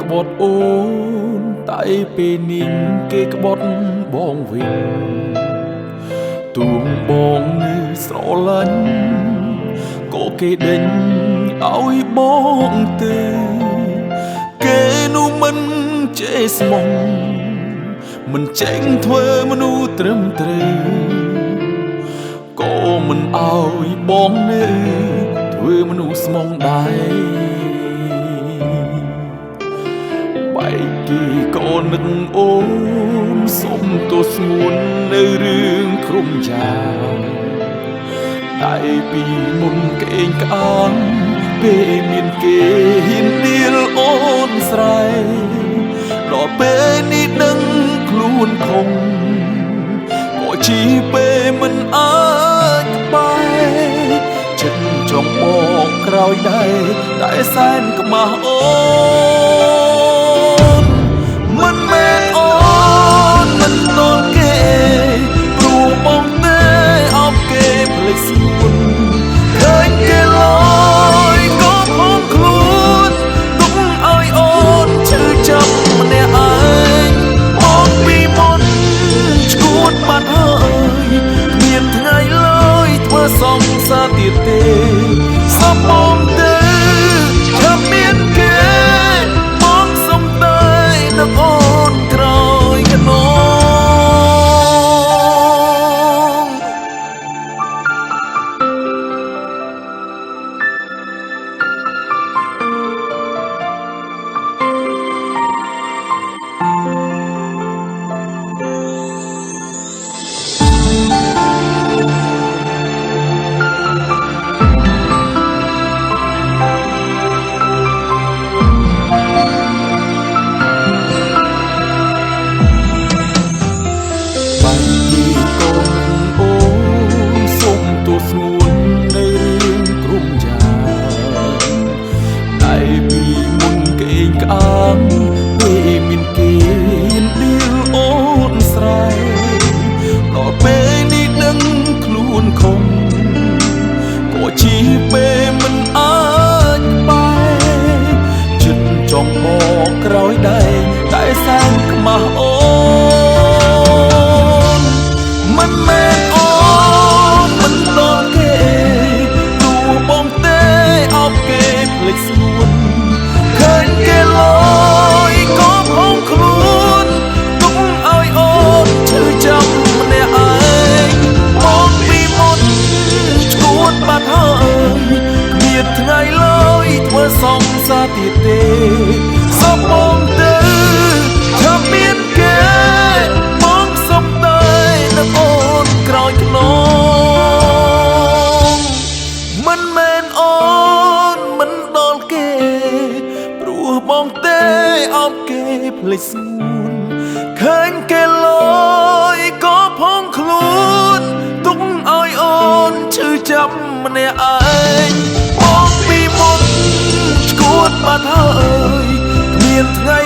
ក្បត់អូនតែពេលនេះគេក្បត់បងវិញទួងបងនៅស្រឡាញ់ក៏គេដេញឲ្យបងទៅគេនោះមិនចេះស្មងមិនចេញធ្វើមនុស្សត្រឹមត្រូវក៏មិនឲ្យបងនៅធ្វើមនុស្សស្មងដែរបែកគេក៏នឹកអូនសុំទោសស្ងួននៅរឿងក្រុមយ៉ាងតែពីមុនគេងក្អាងពេលមានគេហ៊ានដៀលអូនស្រែដល់ពេលនេះដឹងខ្លួនខំក៏ជីពេលមិនអាចក្បែរចិត្តចង់បកក្រោយដែរតែសែនខ្មាស់អូនមិនមែនអូនមិនទល់គេព្រោះបងទេអបគេភ្លេចស្ងួនឃើញគេលយក៏ផងខ្លួនទុកឲ្យអូនឈឺចាប់ម្នាក់ឯងមកពីមុនឈួតបាត់ហើយគ្មានថ្ងៃឡើយធ្វើសង្សារទៀតទេសពបងទៅឆាប់មានគេបងសុំតែនឹកអូនក្រោយខ្នងស្ងួននៅរឿងក្រុមយ៉ាងតែពីមុនគេងក្អាងពេលមានគេដៀលអូនស្រែដល់ពេលនេះដឹងខ្លួនខំក៏ជីពេលមិនអាចក្បែរចិត្តចង់បកក្រោយដែរតែសែនខ្មាស់អូនមិនមែនអូនមិនដល់គេព្រោះបងទេអបគេភ្លេចស្ងួនឃើញគេលយក៏ផងខ្លួនទុកឲ្យអូនឈឺចាំម្នាក់ឯងមកពីមុនឈួតបាត់ហើយគ្មានថ្ងៃឡើយធ្វើសង្សារទៀតទេសពបងទៅថាមានគេបងសុំតែនឹកអូនក្រោយខ្នងមិនមែនអូនមិនដល់គេព្រោះបងទេអបគេភ្លេចស្ងួនឃើញគេលយក៏ផងខ្លួនទុកឲ្យអូនឈឺចាំម្នាក់ឯងមកពីមុនឈួតបាត់ហើយគ្មានថ្ងៃ